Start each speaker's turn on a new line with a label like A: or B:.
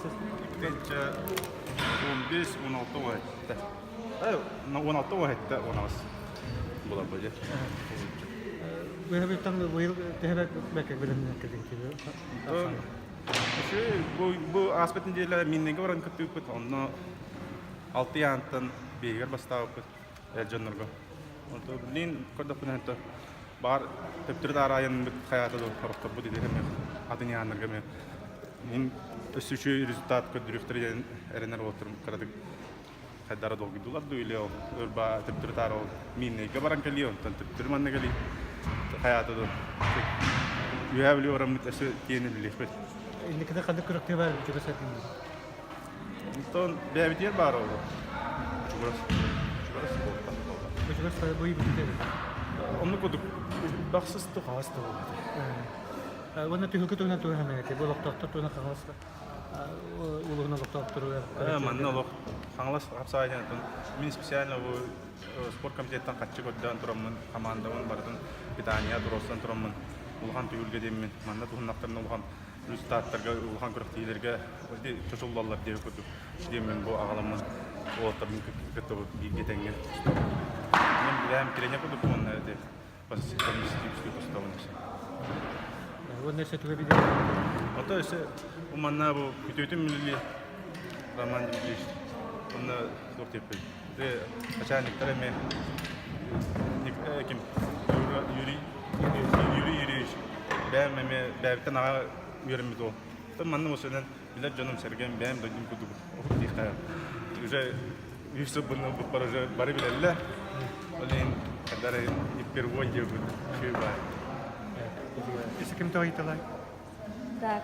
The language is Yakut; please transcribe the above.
A: Иккинчэ 15, 16, 17. 16, 17, 18 буолар бу.
B: Быһабыттан быйыл төһө бэккэ бэлэмнэнэн кэлбитий?
A: Бу бу ааспыт нэдиэлэ Миннэгэ баран кыттыыппыт, онно алты аантан биэһигэр бастаабыппыт эр дьоннорго. Онто билин көрдөхпүнэ то баар төптөрү таараайанбыт хайаата да хорохторбут ити эмиэ атын ааннарга эмиэ мин өссө үчүгэй результат көрдөрүөхтэрэ диэн эрэнэр уолаттарым кыратык хайдара долгуйдулар дуу или ол ырба төптөрү таары ол Мииннэйгэ баран кэлии онтон төптөрү манна кэлии хайаата дуу үөһээ Бүлүү бараммыт өссө тиийэн үлэлиэхпит.
B: Инникитэ ханнык күрэхтэһии баар чугас эргиннин?
A: Онтон бэйэбитигэр баар ол чугас чугас буолта.
B: Чугас бу бүтүтэ.
A: Оннук курдук бахсыс тухаҕас да буолбата.
B: Уонна түһүлгэ туһунан туһунан эти бу олохтоохтор туһунан Хаҥалас улууһун олохтоохторугар
A: Манна олох Хаҥалас хапсаҕай мин специально бу спорт комитеттан хаччы көрдөөн тураммын командабын барытын питания туруорсан тураммын улахан түһүлгэ диэммин манна туһуннахтарына улахан результаттарга улахан күрэхтэһиилэргэ чочуллаллар диэбит курдук диэммин бу аҕаламмын уолаттарбын кытта бииргэ тэҥҥэ мен бэйэм тренер курдук уонна эти
B: Уонна өссө тугу билэр?
A: Ото өссө манна бу күтүөтүм үлэлиир Роман Дмитриевич. Онно туох диэппин. Ити начальниктар эмиэ ким Юрий Юрий Юрьевич бэйэм эмиэ бэйэбиттэн аҕа үөрэммит уол. Манна осунан билэр дьонум сэргэм бэйэм дойдум курдук диэххэ уже үс сылбын ылбыппар уже бары билэллэр. Ол иһин когда не впервой диэбит үчүгэй баар.
B: Если ким-то ыйыталай?
C: Так.